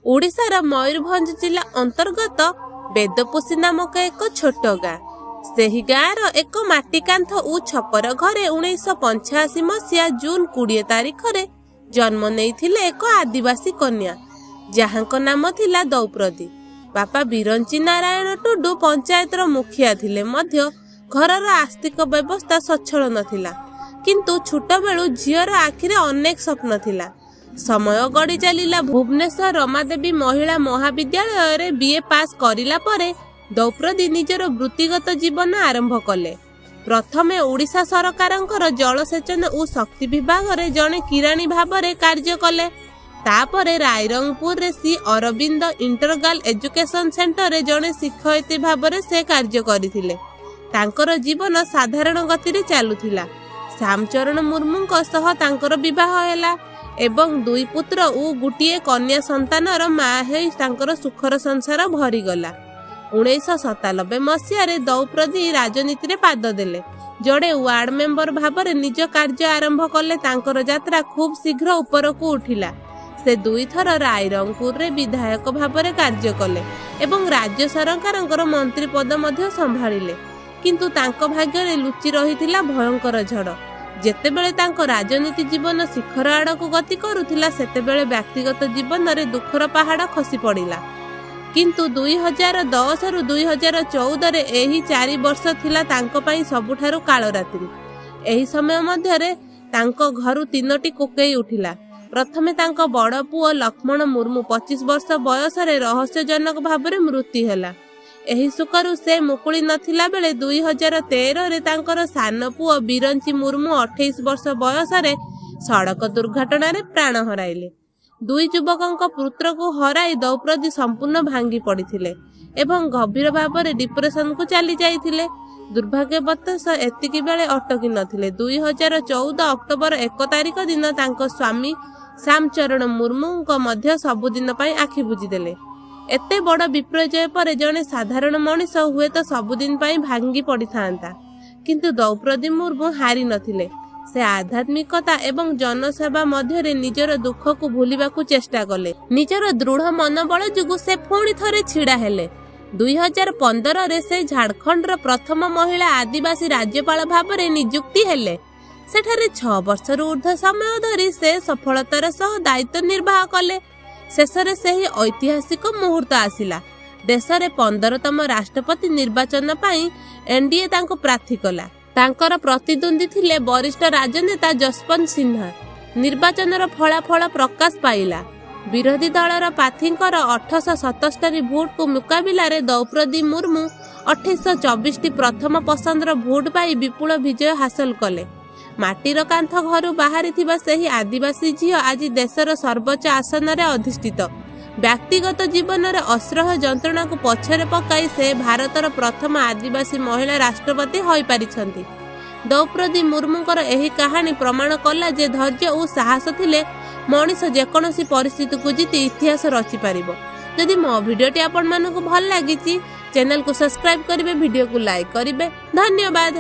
ଓଡ଼ିଶାର ମୟୂରଭଞ୍ଜ ଜିଲ୍ଲା ଅନ୍ତର୍ଗତ ବେଦପୋଷୀ ନାମକ ଏକ ଛୋଟ ଗାଁ। ସେହି ଗାଁର ଏକ ମାଟି କାନ୍ଥ ଓ ଛପର ଘରେ 1985 ମସିହା ଜୁନ 20 ତାରିଖରେ ଜନ୍ମ ନେଇଥିଲେ ଏକ ଆଦିବାସୀ କନ୍ୟା, ଯାହାଙ୍କ ନାମ ଥିଲା ଦ୍ରୌପଦୀ। ବାପା ବିରଞ୍ଚି ନାରାୟଣ ଟୁଡୁ ପଞ୍ଚାୟତର ମୁଖିଆ ଥିଲେ ମଧ୍ୟ ଘରର ଆର୍ଥିକ ବ୍ୟବସ୍ଥା ସଚ୍ଛଳ ନଥିଲା। କିନ୍ତୁ ଛୋଟବେଳୁ ଝିଅର ଆଖିରେ ଅନେକ ସ୍ୱପ୍ନ ଥିଲା। ସମୟ ଗଡ଼ି ଚାଲିଲା। ଭୁବନେଶ୍ୱର ରମାଦେବୀ ମହିଳା ମହାବିଦ୍ୟାଳୟରେ ବିଏ ପାସ୍ କରିଲା ପରେ ଦ୍ରୌପଦୀ ନିଜର ବୃତ୍ତିଗତ ଜୀବନ ଆରମ୍ଭ କଲେ। ପ୍ରଥମେ ଓଡ଼ିଶା ସରକାରଙ୍କର ଜଳସେଚନ ଓ ଶକ୍ତି ବିଭାଗରେ ଜଣେ କିରାଣୀ ଭାବରେ କାର୍ଯ୍ୟ କଲେ। ତାପରେ ରାଇରଙ୍ଗପୁରରେ ଶ୍ରୀ ଅରବିନ୍ଦ ଇଣ୍ଟରଗାଲ ଏଜୁକେସନ ସେଣ୍ଟରରେ ଜଣେ ଶିକ୍ଷୟିତ୍ରୀ ଭାବରେ ସେ କାର୍ଯ୍ୟ କରିଥିଲେ। ତାଙ୍କର ଜୀବନ ସାଧାରଣ ଗତିରେ ଚାଲୁଥିଲା। ଶ୍ୟାମଚରଣ ମୁର୍ମୁଙ୍କ ସହ ତାଙ୍କର ବିବାହ ହେଲା ଏବଂ ଦୁଇ ପୁତ୍ର ଓ ଗୋଟିଏ କନ୍ୟା ସନ୍ତାନର ମା ହୋଇ ତାଙ୍କର ସୁଖର ସଂସାର ଭରିଗଲା। 1997 ମସିହାରେ ଦ୍ରୌପଦୀ ରାଜନୀତିରେ ପାଦ ଦେଲେ। ଜଣେ ୱାର୍ଡ ମେମ୍ବର ଭାବରେ ନିଜ କାର୍ଯ୍ୟ ଆରମ୍ଭ କଲେ। ତାଙ୍କର ଯାତ୍ରା ଖୁବ୍ ଶୀଘ୍ର ଉପରକୁ ଉଠିଲା। ସେ ଦୁଇଥର ରାଇରଙ୍ଗପୁରରେ ବିଧାୟକ ଭାବରେ କାର୍ଯ୍ୟ କଲେ ଏବଂ ରାଜ୍ୟ ସରକାରଙ୍କର ମନ୍ତ୍ରୀ ପଦ ମଧ୍ୟ ସମ୍ଭାଳିଲେ। କିନ୍ତୁ ତାଙ୍କ ଭାଗ୍ୟରେ ଲୁଚି ରହିଥିଲା ଭୟଙ୍କର ଝଡ଼। ଯେତେବେଳେ ତାଙ୍କ ରାଜନୀତି ଜୀବନ ଶିଖର ଆଡ଼କୁ ଗତି କରୁଥିଲା, ସେତେବେଳେ ବ୍ୟକ୍ତିଗତ ଜୀବନରେ ଦୁଃଖର ପାହାଡ଼ ଖସି ପଡ଼ିଲା। କିନ୍ତୁ 2010ରୁ 2014ରେ ଏହି 4 ବର୍ଷ ଥିଲା ତାଙ୍କ ପାଇଁ ସବୁଠାରୁ କାଳ ରାତ୍ରି। ଏହି ସମୟ ମଧ୍ୟରେ ତାଙ୍କ ଘରୁ ତିନୋଟି କୋକେଇ ଉଠିଲା। ପ୍ରଥମେ ତାଙ୍କ ବଡ଼ ପୁଅ ଲକ୍ଷ୍ମଣ ମୁର୍ମୁ 25 ବର୍ଷ ବୟସରେ ରହସ୍ୟଜନକ ଭାବରେ ମୃତ୍ୟୁ ହେଲା। ଏହି ଶୋକରୁ ସେ ମୁକୁଳି ନଥିଲା ବେଳେ 2013ରେ ତାଙ୍କର ସାନ ପୁଅ ବିରଞ୍ଚି ମୁର୍ମୁ 28 ବର୍ଷ ବୟସରେ ସଡ଼କ ଦୁର୍ଘଟଣାରେ ପ୍ରାଣ ହରାଇଲେ। ଦୁଇ ଯୁବକଙ୍କ ପୁତ୍ରକୁ ହରାଇ ଦ୍ରୌପଦୀ ସମ୍ପୂର୍ଣ୍ଣ ଭାଙ୍ଗି ପଡ଼ିଥିଲେ ଏବଂ ଗଭୀର ଭାବରେ ଡିପ୍ରେସନକୁ ଚାଲି ଯାଇଥିଲେ। ଦୁର୍ଭାଗ୍ୟବଶତଃ ଏତିକି ବେଳେ ଅଟକି ନଥିଲେ। 2014 ଅକ୍ଟୋବର 1 ତାରିଖ ଦିନ ତାଙ୍କ ସ୍ୱାମୀ ଶ୍ୟାମଚରଣ ମୁର୍ମୁଙ୍କ ମଧ୍ୟ ସବୁଦିନ ପାଇଁ ଆଖି ବୁଜିଦେଲେ। ଏତେ ବଡ଼ ବିପର୍ଯ୍ୟୟ ପରେ ଜଣେ ସାଧାରଣ ମଣିଷ ହୁଏତ ସବୁଦିନ ପାଇଁ ଭାଙ୍ଗି ପଡ଼ିଥାନ୍ତା, କିନ୍ତୁ ଦ୍ରୌପଦୀ ମୁର୍ମୁ ହାରି ନଥିଲେ। ସେ ଆଧ୍ୟାତ୍ମିକତା ଏବଂ ଜନସେବା ମଧ୍ୟରେ ନିଜର ଦୁଃଖକୁ ଭୁଲିବାକୁ ଚେଷ୍ଟା କଲେ। ନିଜର ଦୃଢ଼ ମନୋବଳ ଯୋଗୁଁ ସେ ପୁଣି ଥରେ ଛିଡ଼ା ହେଲେ। 2015ରେ ସେ ଝାଡ଼ଖଣ୍ଡର ପ୍ରଥମ ମହିଳା ଆଦିବାସୀ ରାଜ୍ୟପାଳ ଭାବରେ ନିଯୁକ୍ତି ହେଲେ। ସେଠାରେ 6 ବର୍ଷରୁ ଉର୍ଦ୍ଧ୍ୱ ସମୟ ଧରି ସେ ସଫଳତାର ସହ ଦାୟିତ୍ୱ ନିର୍ବାହ କଲେ। ଶେଷରେ ସେହି ଐତିହାସିକ ମୁହୂର୍ତ୍ତ ଆସିଲା। ଦେଶରେ 15ତମ ରାଷ୍ଟ୍ରପତି ନିର୍ବାଚନ ପାଇଁ ଏନ୍ଡିଏ ତାଙ୍କୁ ପ୍ରାର୍ଥୀ କଲା। ତାଙ୍କର ପ୍ରତିଦ୍ୱନ୍ଦ୍ୱୀ ଥିଲେ ବରିଷ୍ଠ ରାଜନେତା ଯଶବନ୍ତ ସିହ୍ନା। ନିର୍ବାଚନର ଫଳାଫଳ ପ୍ରକାଶ ପାଇଲା। ବିରୋଧୀ ଦଳର ପ୍ରାର୍ଥୀଙ୍କର 877 ଭୋଟକୁ ମୁକାବିଲାରେ ଦ୍ରୌପଦୀ ମୁର୍ମୁ 2824ଟି ପ୍ରଥମ ପସନ୍ଦର ଭୋଟ ପାଇ ବିପୁଳ ବିଜୟ ହାସଲ କଲେ। ମାଟିର କାନ୍ଥ ଘରୁ ବାହାରିଥିବା ସେହି ଆଦିବାସୀ ଝିଅ ଆଜି ଦେଶର ସର୍ବୋଚ୍ଚ ଆସନରେ ଅଧିଷ୍ଠିତ। ବ୍ୟକ୍ତିଗତ ଜୀବନରେ ଅସହ୍ୟ ଯନ୍ତ୍ରଣାକୁ ପଛରେ ପକାଇ ସେ ଭାରତର ପ୍ରଥମ ଆଦିବାସୀ ମହିଳା ରାଷ୍ଟ୍ରପତି ହୋଇପାରିଛନ୍ତି। ଦ୍ରୌପଦୀ ମୁର୍ମୁଙ୍କର ଏହି କାହାଣୀ ପ୍ରମାଣ କଲା ଯେ ଧୈର୍ଯ୍ୟ ଓ ସାହସ ଥିଲେ ମଣିଷ ଯେକୌଣସି ପରିସ୍ଥିତିକୁ ଜିତି ଇତିହାସ ରଚିପାରିବ। ଯଦି ମୋ ଭିଡ଼ିଓଟି ଆପଣମାନଙ୍କୁ ଭଲ ଲାଗିଛି, ଚ୍ୟାନେଲକୁ ସବସ୍କ୍ରାଇବ୍ କରିବେ, ଭିଡ଼ିଓକୁ ଲାଇକ୍ କରିବେ। ଧନ୍ୟବାଦ।